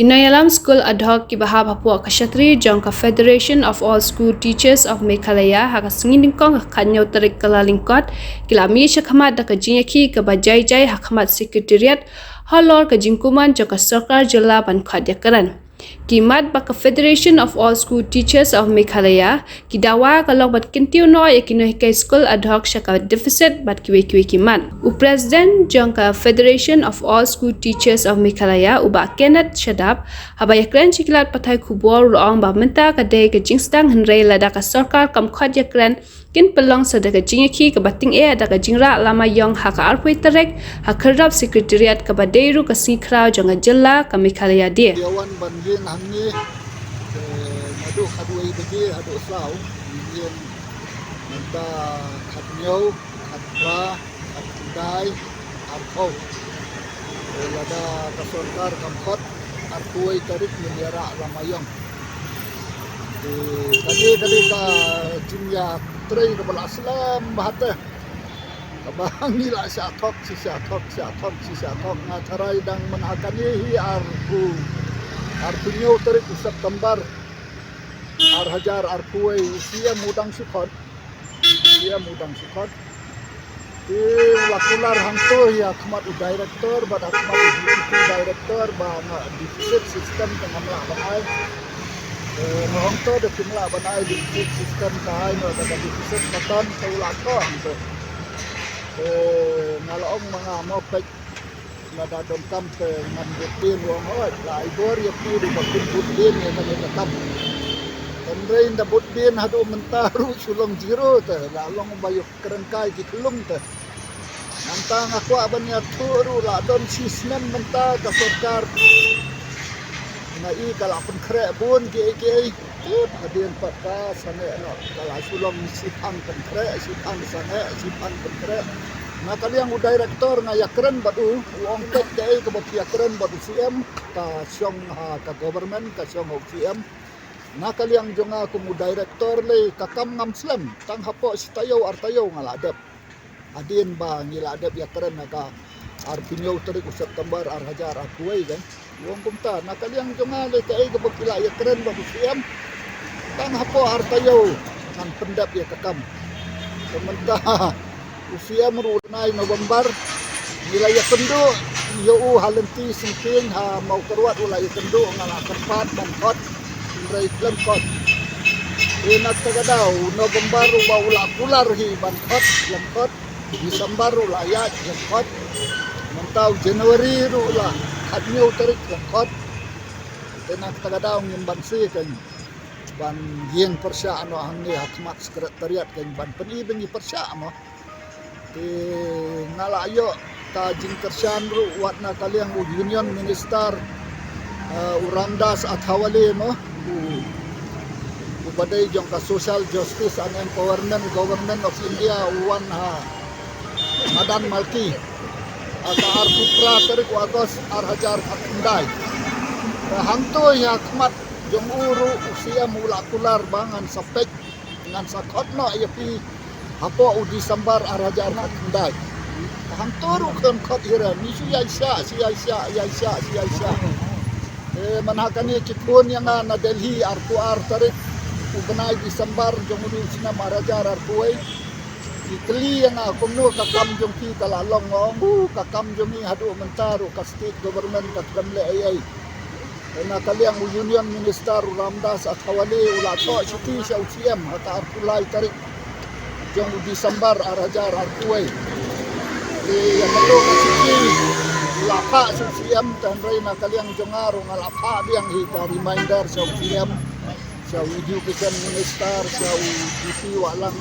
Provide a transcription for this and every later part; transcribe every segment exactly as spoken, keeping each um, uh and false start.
Ki nongïalam skul ad hoc kiba hap hapoh ka shatri jong ka Federation of All School Teachers of Meghalaya ha ka sngi nyngkong ka khathynñiew tarik Kyllalyngkot ki la mih shakhmat da ka jingïakhih kaba jai jai hakhmat Secretariat halor ka jingkuman jong ka sorkar jylla ban khot ïakren. Ki mat ba ka Federation of All School Teachers of Meghalaya ki dawa ka long ban kyntiew noh ïa ki nonghikai skul ad hoc sha ka deficit bad kiwei kiwei ki mat. U President jong ka Federation of All School Teachers of Meghalaya, u Bah Kenneth Shadap, haba ïakren sha ki lad pathai khubor u la ong ba mynta ka dei ka jingsdang hynrei lada ka sorkar kam khot ïakren kin pynlong sa da ka jingïakhih kaba tyngeh da ka jingrah lama ïong ha ka arphew tarik ha Khyrdop Secretariat kaba dei ruh ka sngi khraw jong ka jylla ka Meghalaya Day. Ïa wan ban ïeng hangne, eh, naduh khatwei baje haduh saw, ïeng mynta khathynñiew, khatphra, khatkhyndai, arphew. Eh, lada ka sorkar kam khot, arphew tarik ngin ïa rah lama ïong. Eh, kane ka dei ka jingïatrei kaba la slem bha te. Kaba ngi la shah thok, shi shah thok, shah thok, shi shah thok. Nga tharai dang mynta kane hi arphew, arphew hynñiew tarik u September, ar hajar arphew, u C M u dang shu khot. U C M u dang shu khot. Te u la kular hangto ïa khmat u director bad ha khmat u deputy director ba nga deficit system te ngam lah ban ai. Eh, nga ong to da phim lah ban ai deficit system, ka ai noh da ka deficit ka ton, te u la thoh hangto. Eh, nga la ong ma nga mo peit, lada donkam te ngan vote bill, u ong hooid, la ai bor ïa phi ruh ba phin vote bill ïa kane ka kam. Hynrei ynda vote bill haduh mynta ruh shu long zero te, la long ba ïoh kren kai ki khyllung te. Nangta nga kwah ban ïathuh ruh la don shisnem mynta ka sorkar nga i ka la pynkhreh bun kiei kiei. Tip hadien pat ka sangeh noh, ka la shu long shiphang pynkhreh, shiphang sangeh, shiphang pynkhreh. Na ka liang u director nga ïakren bad u, u ong peit kaei kaba phi ïakren bad u C M, ka shong ha ka government, ka shong ha u C M. Na ka liang jong nga kum u director lei ka kam ngam slem, tang hapoh shi taïew ar taïew nga la dep. Hadien ba ngi la dep ïakren ha ka arphew hynñiew tarik u September ar hajar arphew kan. U ong kumta, na ka liang jong nga lei kaei kaba phi la ïakren bad u C M, tang hapoh ar taïew ngan pyndep ïa ka kam. Te mynta u C M ruh u nai November, ngi la ïakynduh ïa u ha lynti syngkien ha Mawkyrwat, u la ïakynduh, nga la kyrpad ban khot, hynrei khlem khot. Te na kata ka daw u November ruh ba u la kular hi ban khot, khlem khot. December ruh la ïaid, khlem khot. Mynta u January ruh la khathynñiew tarik, khlem khot. Te na kata ka daw ngim banse kan ban ïeng pyrshah noh hangne ha khmat Secretariat kan ban pyni ba ngi pyrshah mo. Te nga la ïoh ka jingkyrshan ruh wat na ka liang u Union Minister, eh, u Ramdas Athawale mo, u, uba dei jong ka Social Justice and Empowerment, Government of India, u wan ha madan Malki ha ka arphew phra tarik u August ar hajar khatkhyndai. Te hangto ïa khmat jong u ruh u C M u la kular ba ngan sa peit, ngan sa khot noh ïa phi hapoh u December ar hajar khatkhyndai. Hangto ruh khlem khot hi re, ngi shu ïaishah, shu ïaishah, ïaishah, shu ïaishah. Eh, mynta kane ki phone ïa nga na Delhi arphew ar tarik u bnai December jong une u snem ar hajar arphew. Ki kylli ïa nga kumno ka kam jong phi ka la long, nga ong, uh, ka kam jong ngi haduh mynta ruh ka state government ka khlem leh ei ei. Na ka liang u Union Minister u Ramdas Athawale u la thoh shithi sha u C M ha ka arphew lai tarik jong u December ar hajar arphew. Te ïa kata ka shithi u la phah sha u C M, te hynrei na ka liang jong nga ruh nga la phah biang hi ka reminder sha u C M, sha u Education Minister, sha u D P Wahlang,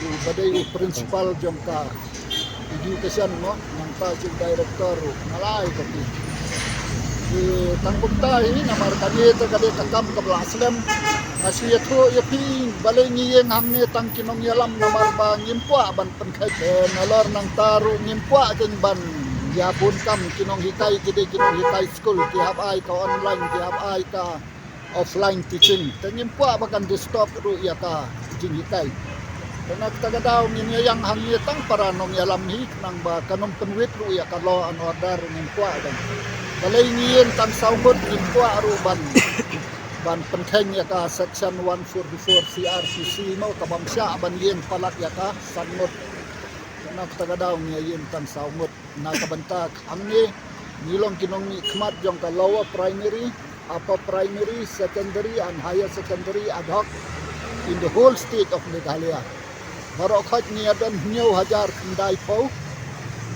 uba dei u principal jong ka Education mo, nangta sha u director ruh nga la ai copy. Te tang kumta hi namar kane te ka dei ka kam kaba la slem. Nga shu ïathuh ïa phi balei ngi ïeng hangne tang ki nongïalam namar ba ngim kwah ban pynkheiñ. Te nalor nangta ruh ngim kwah kein ban ïa bun kam, ki nonghikai ki dei ki nonghikai skul, ki hap ai ka online, ki hap ai ka offline teaching. Te ngim kwah ba kan disturb ruh ïa ka jinghikai. Te na kata ka daw ngin ïa ïeng hangne tang para nongïalam hi khnang ba kan ym pynwit ruh ïa ka law and order, ngim kwah ba. Balei ngi ïeng tang saw ngut, ngim kwah ruh ban, ban pynkheiñ ïa ka section one forty-four C R P C mo, ka bym shah ban ïeng palat ïa ka san ngut. Kane kata ka daw ngi ïeng tang saw ngut. Na ka bynta hangne ngi long ki nongmihkhmat jong ka lower primary, upper primary, secondary and higher secondary ad hoc in the whole state of Meghalaya. Baroh khoit ngi ïa don hynñiew hajar khyndai phew,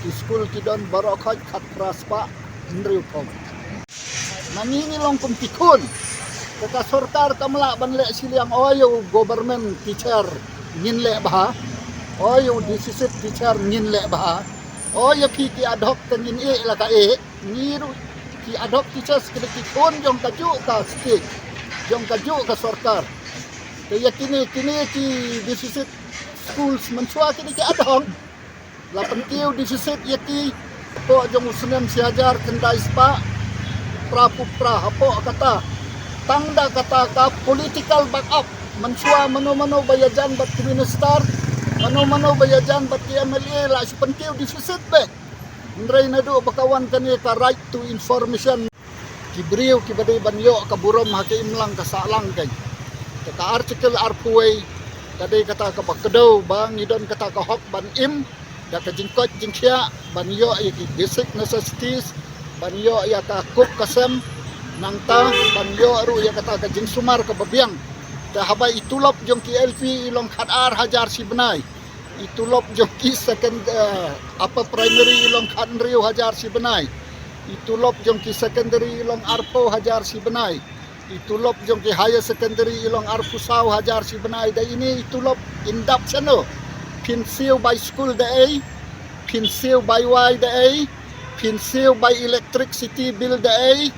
ki skul ki don baroh khoit khatphra spah hynriew phew. Na ngi ngi long kum ki khun. Te ka sorkar kam lah ban leh shiliang, o ïa u government teacher ngin leh bha, o ïa u deficit teacher ngin leh bha, o ïa phi ki ad hoc te ngin ïeh la ka ïeh. Ngi ruh ki ad hoc teachers ki dei ki khun jong kajuh ka state, jong kajuh ka sorkar. Te ïa kine, kine ki deficit schools mynshuwa ki dei ki ad hoc. La pynkiew deficit ïa ki hapoh jong u snem shi hajar khyndai spah phra phew phra. Hapoh kata, tang da kata ka political backup, mynshuwa mano mano ba ïajan bad ki minister, mano mano ba ïajan bad ki M L A, la shu pynkiew deficit beit. Hynrei naduh ba ka wan kane ka right to information, ki briew kiba dei ban ïoh ka burom ha ka imlang ka sahlang kein. Te ka Article arphew wei ka dei kata kaba kdew ba ngi don kata ka hok ban im da ka jingkoit jingkhiah, ban ïoh ïa ki basic necessities, ban ïoh ïa ka kup ka sem, nangta ban ïoh ruh ïa kata ka jingsumar kaba biang. Te haba i tulop jong ki L P i long khat ar hajar shi bnai, i tulop jong ki second, eh, upper primary i long khat hynriew hajar shi bnai, i tulop jong ki secondary i long arphew hajar shi bnai, i tulop jong ki higher secondary i long arphew saw hajar shi bnai. Da ine i tulop in dap shano? Phin siew bai skul da ei? Phin siew bai wai da ei? Phin siew bai electricity bill da ei?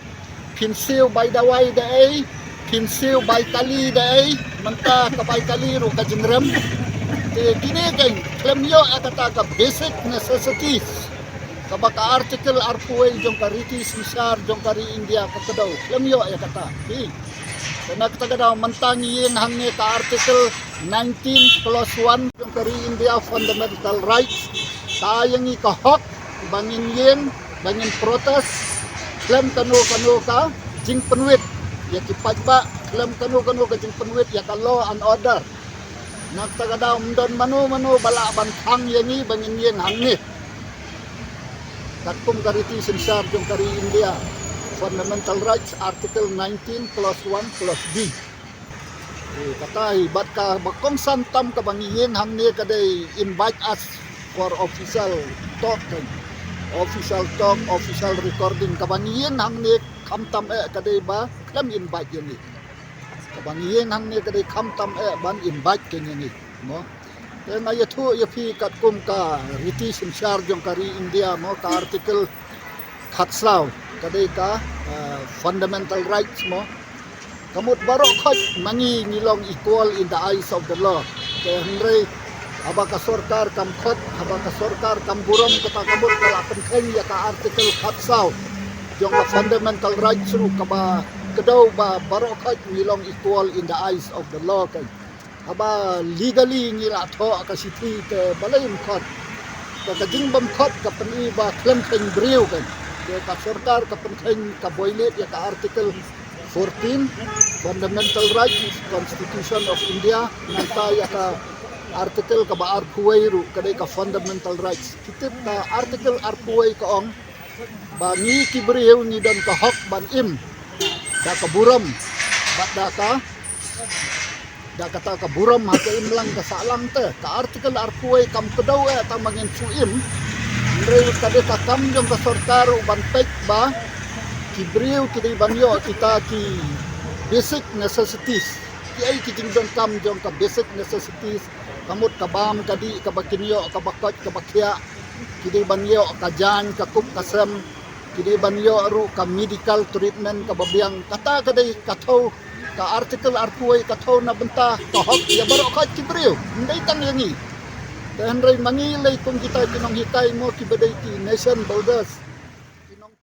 Phin siew bai dawai da ei? Phin siew bai kali da ei? Mynta ka bai kali ruh ka jingrem. Te kine kein khlem ïoh ïa kata ka basic necessities kaba ka Article arphew wei jong ka riti synshar jong ka ri India ka kdew, khlem ïoh ïa kata. Hi. Te na kata ka daw mynta ngi ïeng hangne ka Article nineteen clause one jong ka ri India fundamental rights. Ka ai ïa ngi ka hok ba ngin ïeng, ba ngin protest khlem kano kano ka jingpynwit ïa ki paidbah, khlem kano kano ka jingpynwit ïa ka law and order. Na kata ka daw ym don mano mano ba lah ban khang ïa ngi ba ngin ïeng hangne. Katkum ka riti synshar jong ka ri India, Fundamental Rights, Article nineteen, clause one, clause B. Eh, kata hi, bad kaba kongsan tam kaba ngi ïeng hangne ka dei invite us for official talk, kan. Official talk, official recording. Kaba ngi ïeng hangne khamtam eh ka dei ba khlem invite ïa ngi. Kaba ngi ïeng hangne ka dei khamtam eh ban invite kein ïa ngi, mo. Te nga ïathuh ïa phi katkum ka riti synshar jong ka ri India, mo, ka Article khatsaw, ka dei ka, eh, fundamental rights, mo. Ka mut baroh khoit ma ngi ngi long equal in the eyes of the law. Te hynrei haba ka sorkar kam khot, haba ka sorkar kam burom, kata ka mut ka la pynkheiñ ïa ka Article khatsaw jong ka fundamental rights ruh kaba kdew ba baroh khoit ngi long equal in the eyes of the law, kan. Haba legally ngi la thoh ka shithi te balei ym khot? Te ka jingbymkhot ka pyni ba khlem kheiñ briew, kan. Te ka sorkar ka pynkheiñ, ka violate ïa ka Article fourteen, Fundamental Rights, Constitution of India, nangta ïa ka Article kaba arphew wei ruh ka dei ka Fundamental Rights. Ki tip ka Article arphew wei ka ong ba ngi ki briew ngi don ka hok ban im da ka burom bad da ka, da kata ka burom ha ka imlang ka sahlang. Te ka Article arphew wei kam kdew eh tang ba ngin shu im. Hynrei ka dei ka kam jong ka sorkar ruh ban peit ba ki briew ki dei ban ïoh kita ki basic necessities. Kiei ki jingdonkam jong ka basic necessities? Ka mut ka bam ka dih, kaba kin ïoh, kaba koit kaba khiah. Ki dei ban ïoh ka jaiñ, ka kup ka sem. Ki dei ban ïoh ruh ka medical treatment kaba biang. Kata ka dei ka thew, ka Article arphew wei ka thew na bynta ka hok ïa baroh khoit ki briew, ym dei tang ïa ngi. Te hynrei ma ngi lei kum kita ki nonghikai, mo, kiba dei ki nation builders,